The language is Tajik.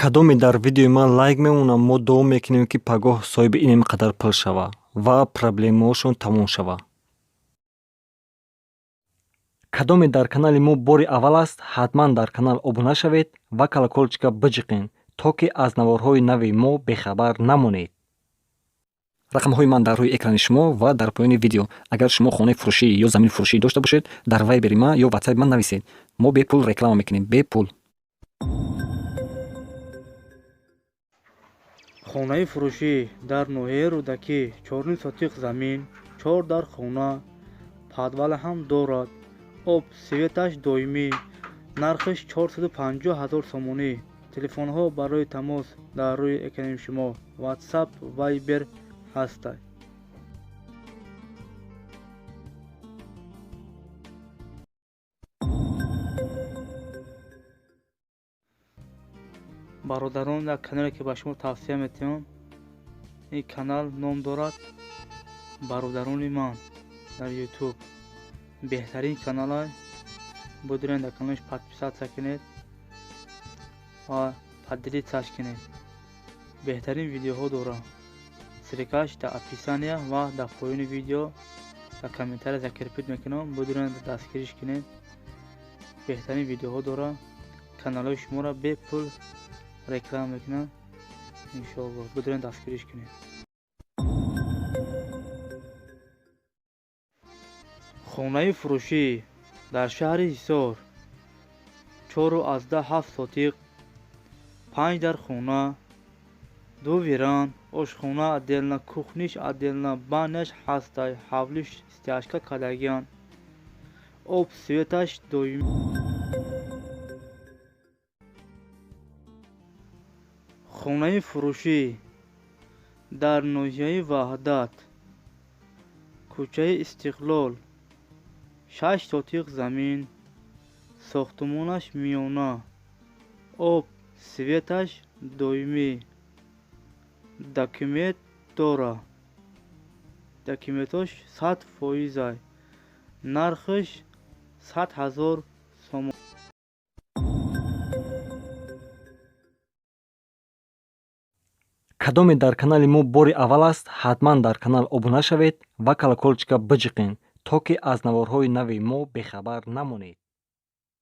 Кадоме дар видеои ман лайк мемонад, мо дуо мекунем, ки пагоҳ соҳиби ин қадар пул шава ва проблемаҳошон тамом шава. Кадоме дар канали мо бори аввал аст, ҳатман дар канал обуна шавед ва колокольчика биҷиқед, то ки аз наворҳои нави мо бехабар намонед. Рақамҳои ман дар рӯи экрани шумо ва дар поёни видео. Агар шумо хонаи фурӯшӣ ё замини фурӯшӣ дошта бошед, дар вайбери ман ё ватсапи ман нависед. Мо бепул реклама мекунем, бепул. Хонаи фурӯшӣ дар ноҳияи Рӯдакӣ, 4,5 сотиқ замин, чор дар хона, подвала ҳам дорад, об, светаш доимӣ, нархаш 450 ҳазор сомонӣ. Телефонҳо барои тамос дар рӯи экрани шумо, ватсап, вайбер ҳастанд. Бародарон, як канале ки ба шумо тавсия метиҳам, ин канал ном дорад «Бародарони ман» дар Ютуб. Беҳтарин канала будурен, дар каналаш подписаться кунед ва поделиться кунед. Беҳтарин видеоҳо дорад. Ссылкаш дар описания ва дар поёни видео дар комментария закрепить мекунам. Будурен, дастгириш кунед. Беҳтарин видеоҳо дорад. Каналҳои шуморо бепул реклама мекунад. Иншоалло, будурен, дастгириш кунед. Хонаи фурӯшӣ дар шаҳри Ҳисор, 4,7 сотиқ, панҷ дар хона, ду веранд, ошхона отдельно, кухниш отдельно, баняш ҳастай, ҳавлиш стяжка кардагианд, об, светаш доимӣ. Хонаи фурӯшӣ дар ноҳияи Ваҳдат, кӯчаи Истиқлол, 6 сотиқ замин, сохтумонаш миёна, об, светаш доимӣ, документ дора, документош 100%-ай, нархаш 100 000 сомон. Кадоме дар канали мо бори аввал аст, ҳатман дар канал обуна шавед ва колокольчика биҷиқед, то ки аз наворҳои нави мо бехабар намонед.